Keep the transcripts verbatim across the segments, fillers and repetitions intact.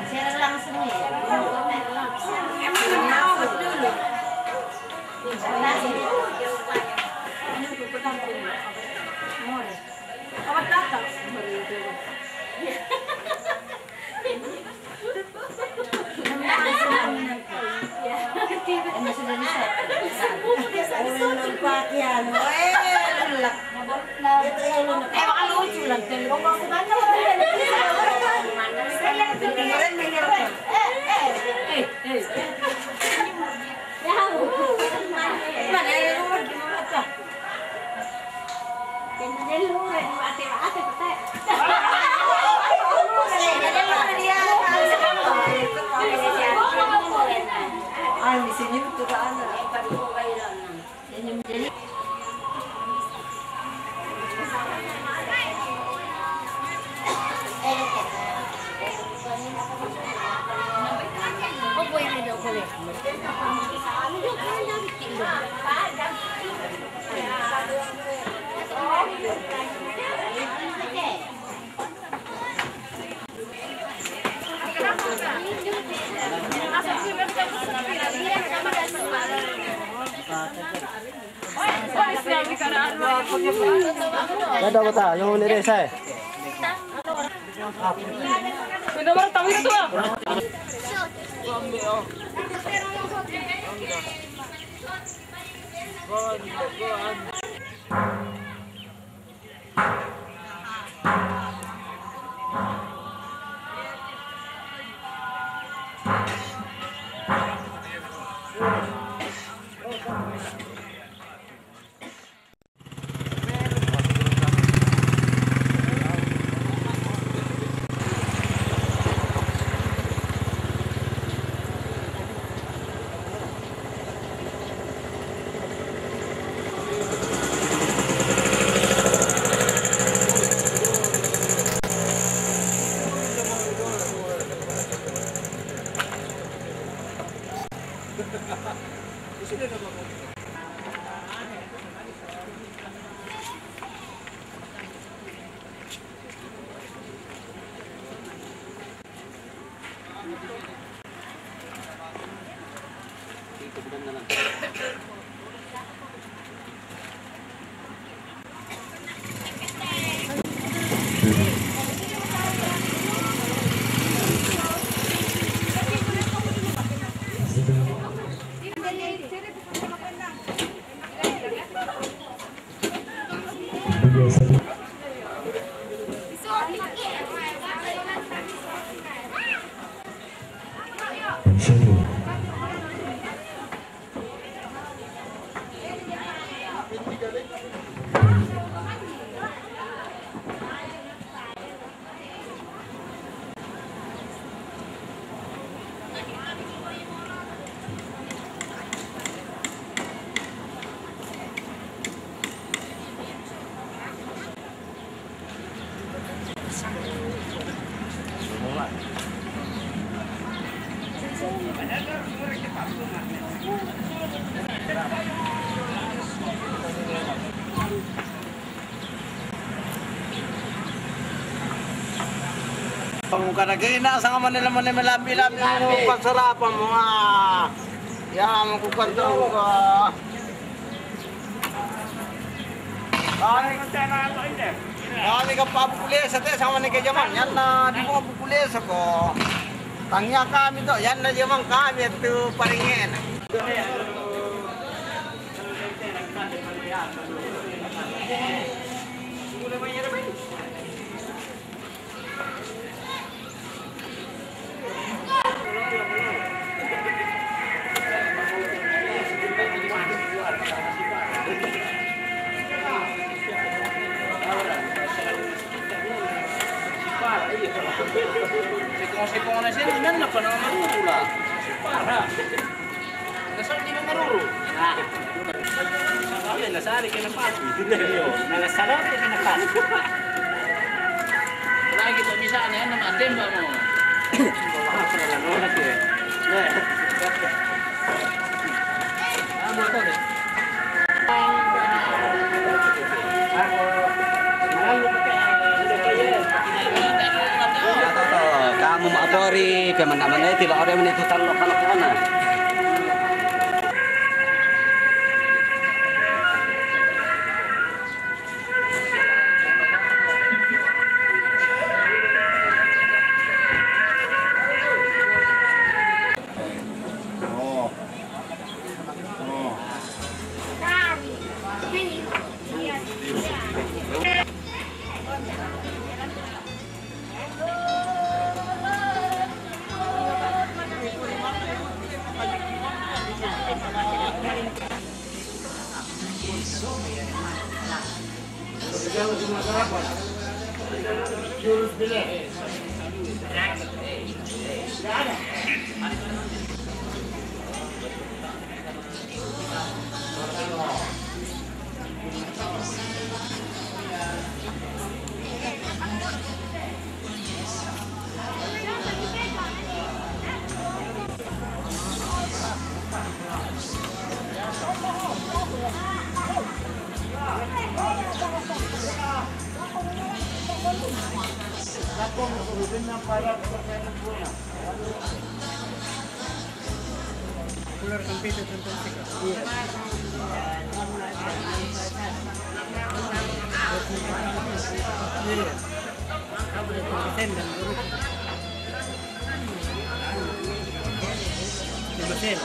Siaran langsung ya. Ano sila ni sa? Ulo ng pakyan. Weh, lulak. Eh, baka lucu lang. Kung ako ba na? Meron, meron. Eh, eh. Eh, eh. Yan. Yan, eh. Ay, may sinyo, turaan na. Kada ko ta, yung nire sa. Pwede ba tawid ito ah? Kamu kada kena sama nila mani melambi-lambi mo pasarapan mo, ah. Ya, mo kukan tau ka. Kami, kami ka pabukule sa te sama ni ka jaman. Yan na di mo bukule sa ko. Tanya kami to, yan na jaman kami tu paringen. Sipara, iya. Sipara, iya. Sipara, iya. Sipara, iya. Nasal di maruru. Ah. Sabi, nasali ka na pati. Iyo, nasal ka na pati. Lagi pa minsan, ano, mga timba mo. Bawa ka na lang, no? Kasi, eh. Ah, motor, eh. Kamu ma abori, pe mana mana itu lo ore meni tutan lo kana kana. Kulor kampito, tuntung sika. Iya. Iya. Sendal, guru. Di Mesir.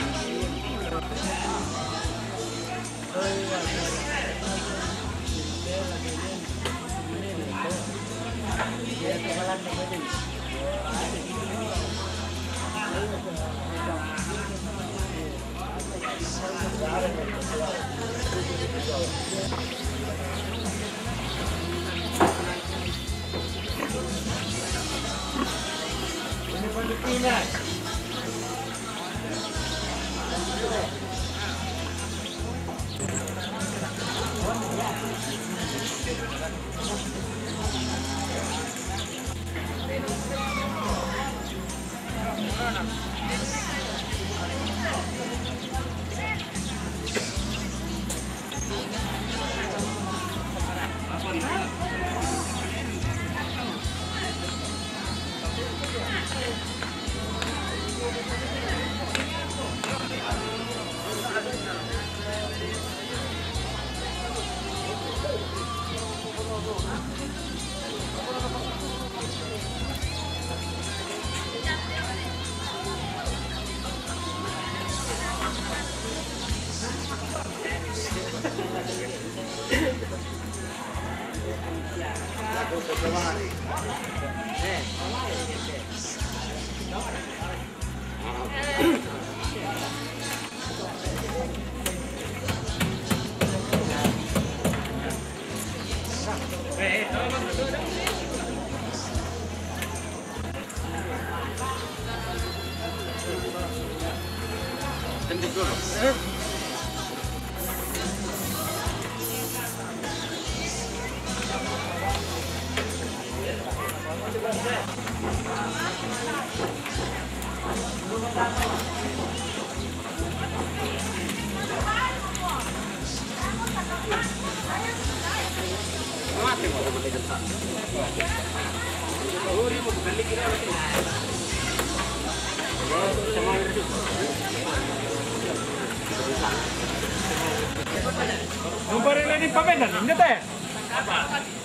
Non pare di pavena, non te.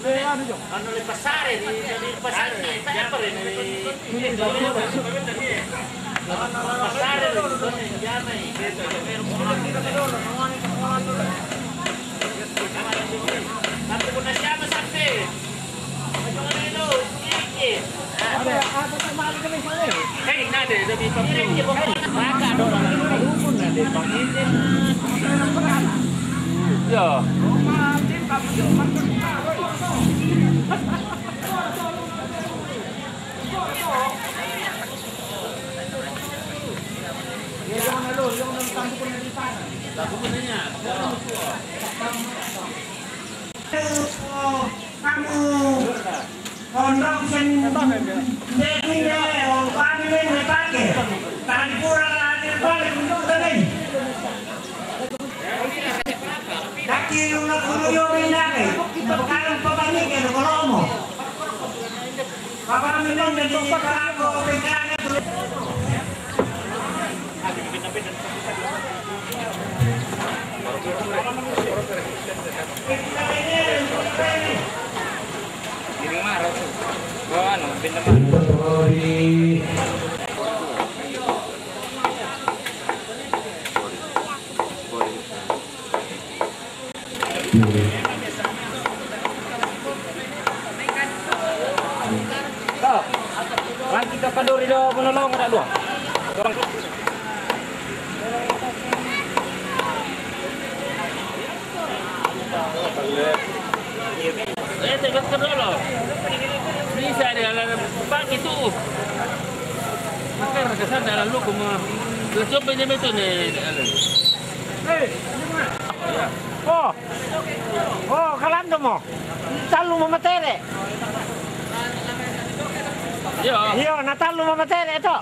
Eh, anu, Dio. Hanno le passare, di, di passare, di, di, di, di, passare, di, di, di, Kamu kondong sen dekunya, oh, kami men dipake. Tadi kurang ada balik untuk tadi. Daki una kuruyo minake, napakalang papanike no kolomo. Papa minong na di parako pekana tu. Di rumah, Ratu. Oh, anu, pindah mana? Kan kita padori do menolong ada dua. Orang Eh, tegas ke dulu. Bisa dia lah, Pak, itu. Makanya kesan dalam lu kuma. Lu coba ini betul nih. Oh. Oh, kalando mo. Tallu mo matere. Iyo. Iyo, na tallu mo matere to.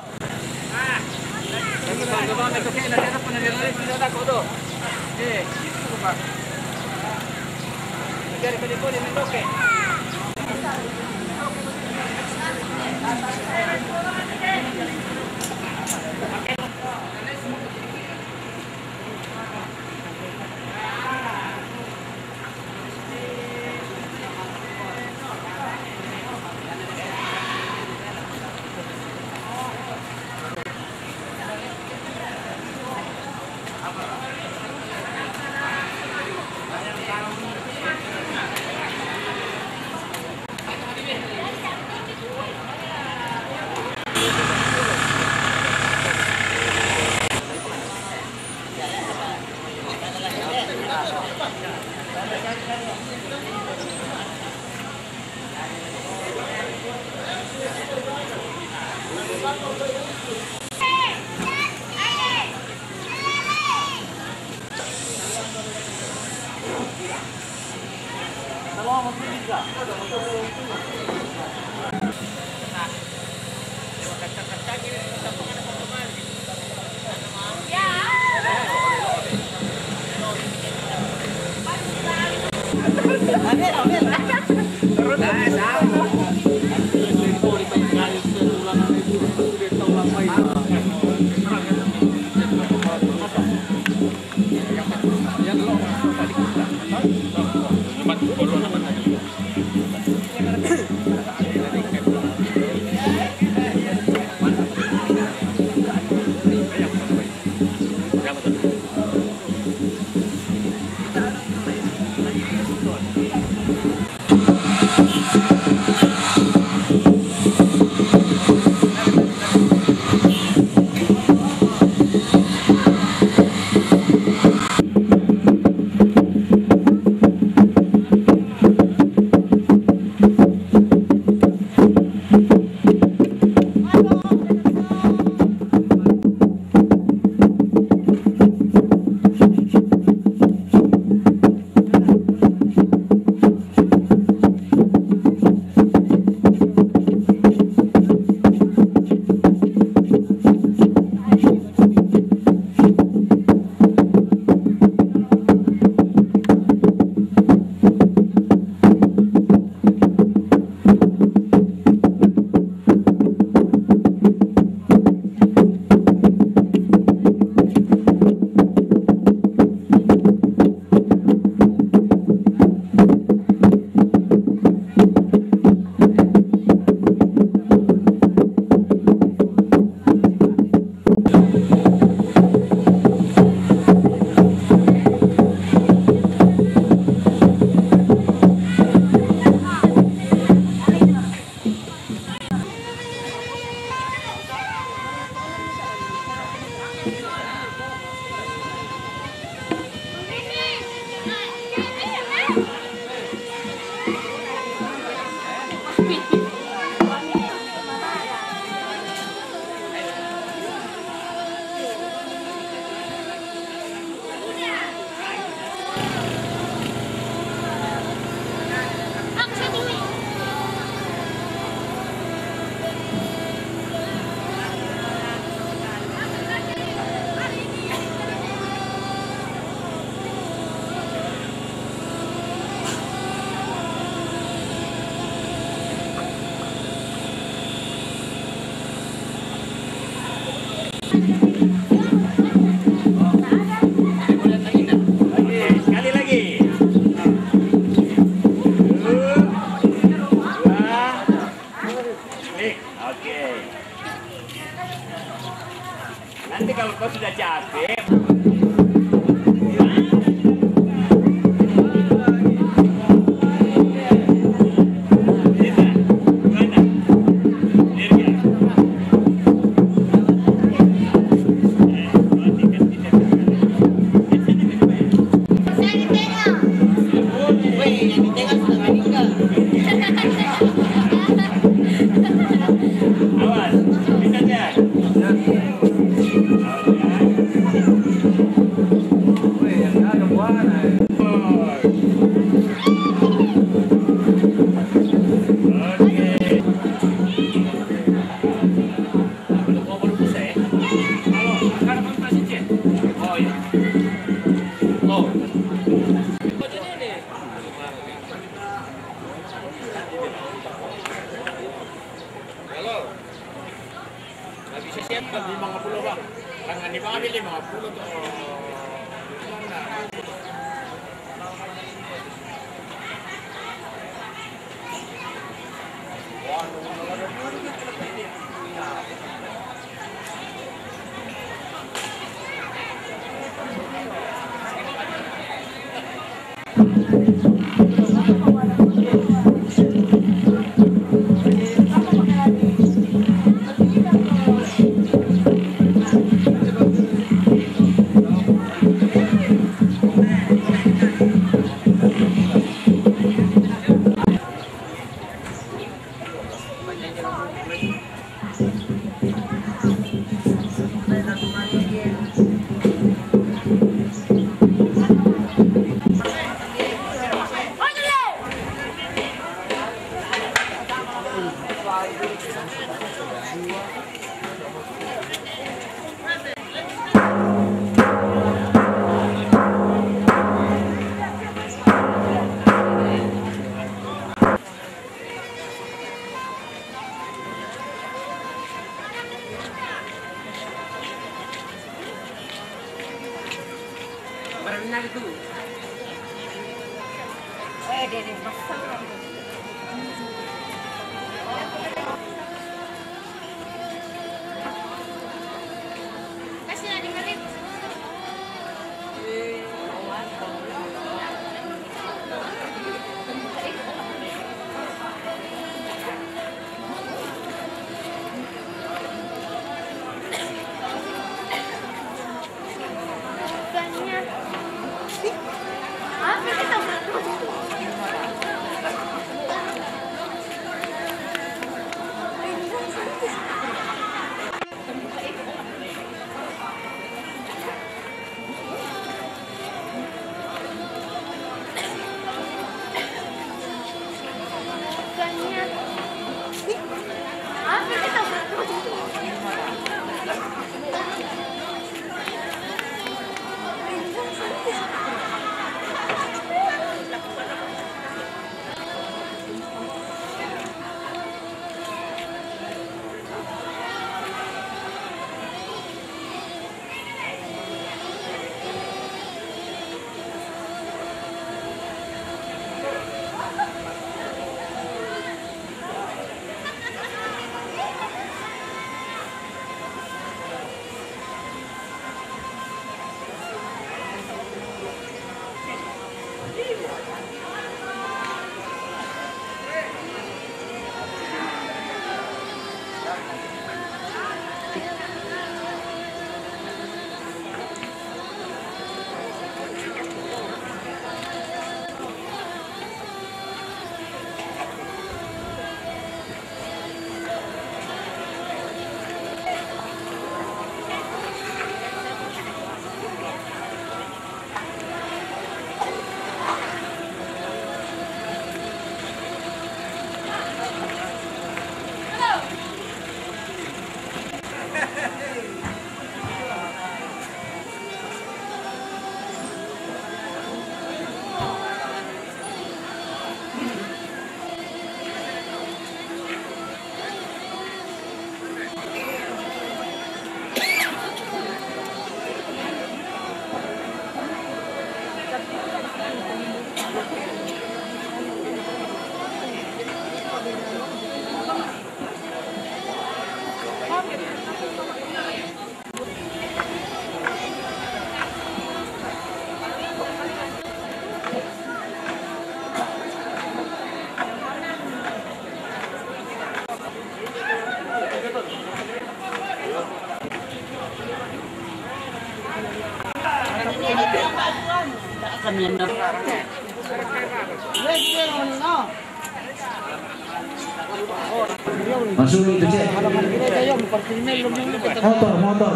Oke, sekali lagi. Satu, dua, klik. Oke. Nanti kalau kau sudah capek, Halo. Nggak bisa siap, Bang, lima puluh, Bang. Tangan di Bang, lima puluh tuh. Masuk itu, Cek. Motor, motor.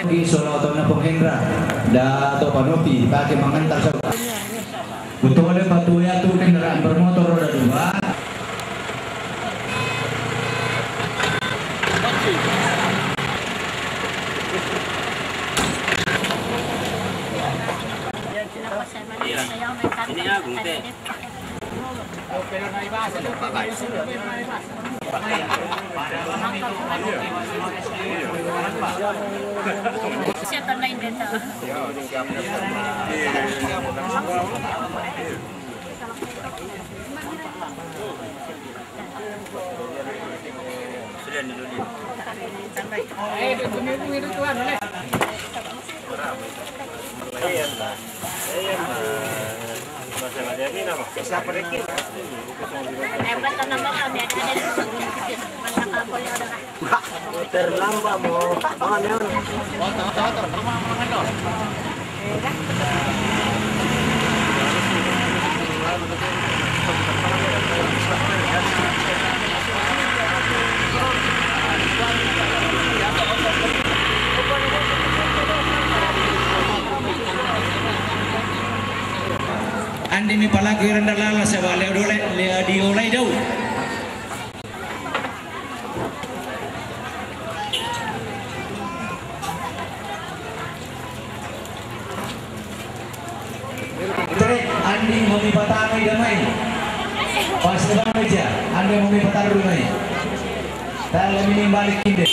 Di sono to na penghendra, da to panopi, pake mangantar sa. Betul, patuya tu kendaraan bermotor roda dua. Ini aku, Teh. Sudah dulu dia. Terlambat mo. Mana? Andi mi palaku iranda lala sebab leo dole, leo diolai dau. Trek, Andi mami patami damai. Pas damai aja, Andi mami pataru damai. Tala mini balik kinde.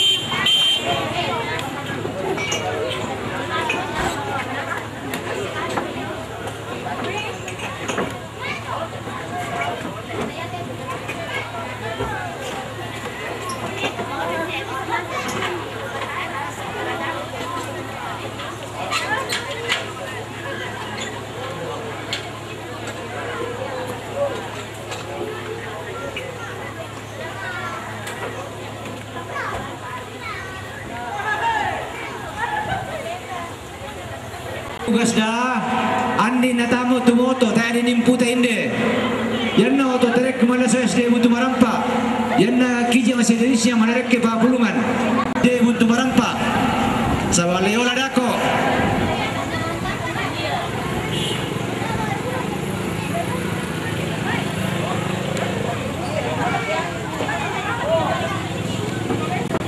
Tugas da, Andi natamu tu moto, tadi nimputa inde. Yanna oto terek malaso S D Buntu Marampa. Yanna kija masih Indonesia malarek ke papulungan. De Buntu Marampa. Sabale ola dako.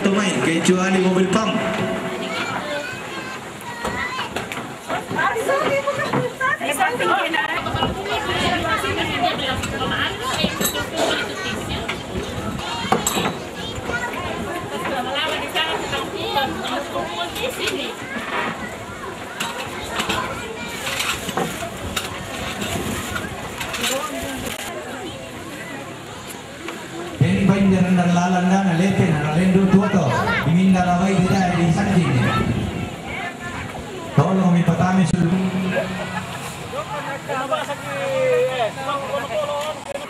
Tumai, kecuali mobil pam. Pembain jalan dan lalan dana lepe na lalendu tuoto. Diminda rawai tidak di saking. Tolong mi patami sulu.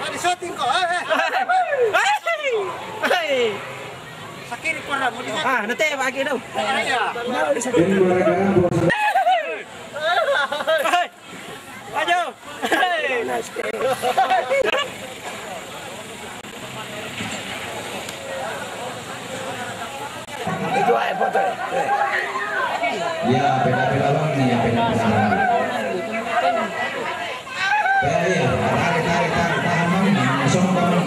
Ada syuting kok, eh, eh. Hei. Sakit di koran, mau di Ah, nanti pakai dong. Iya. Ini mereka kan puasa. Hei. Ayo. Hei. Itu aja foto. Ya, peda-peda bang ini, ya, peda-peda bang. Ya, iya, tarik, tarik, tarik, tahan bang, kosong bang.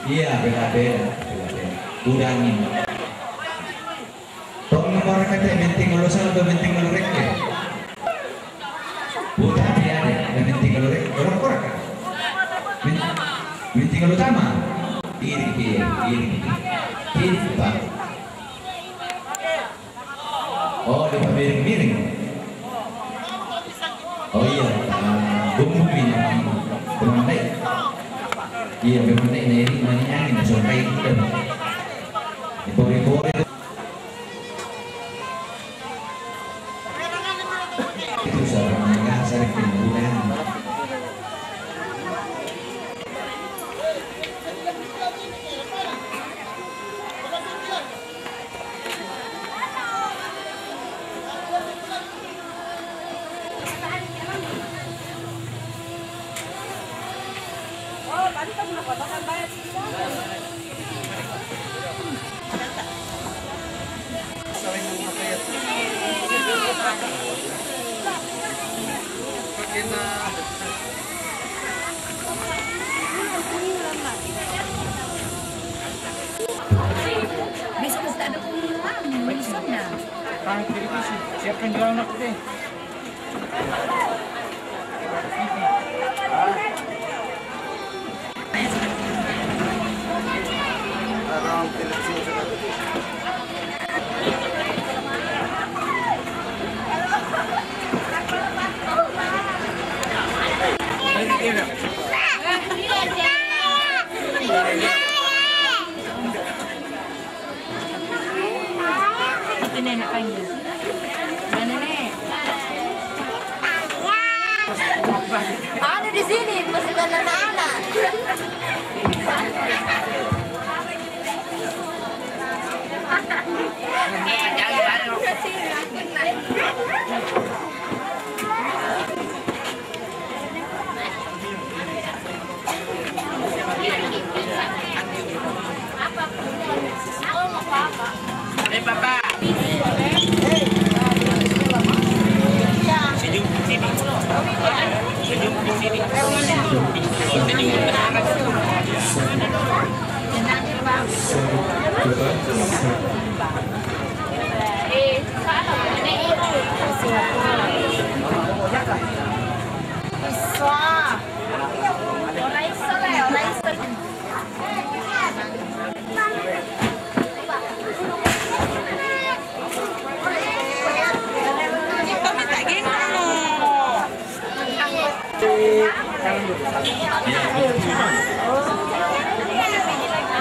Iya, peda-peda, peda-peda. Udah nih. Tong nomor kete menting ulo satu, menting ulo reke. Putar dia deh, menting ulo reke. Orang orang kan? Men-, menting ulo sama. Iri, iri, iri. Iri, Pak. Oh, di miring-miring. Oh iya, ah, bumbu ini. Teman baik. Iya, memang naik, naik, naik angin, sampai itu. Di bawah, di bawah. Besok masih tak ada pengumuman, besok dah. Siapkan jual nak deh. Itu nenek panggil. Mana, Nek? Ada di sini, masih ada anak-anak. Eh, Papa. Senyum di sini. Senyum di sini. Senyum.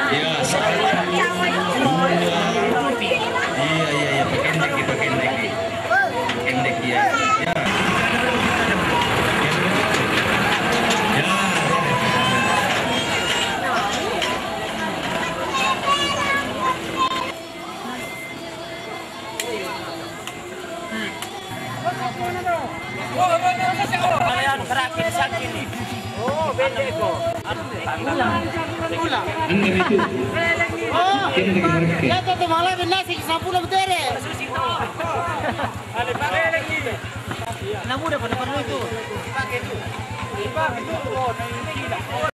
Ya, satu, dua. Iya, iya, iya, pakai lagi, pakai lagi. Pakai lagi, ya. Ya. Ya, ya. Anda itu. Oh, ya, tuh, tuh, malah benar sih, sampul betere. Namu udah pada perlu itu. Pakai itu.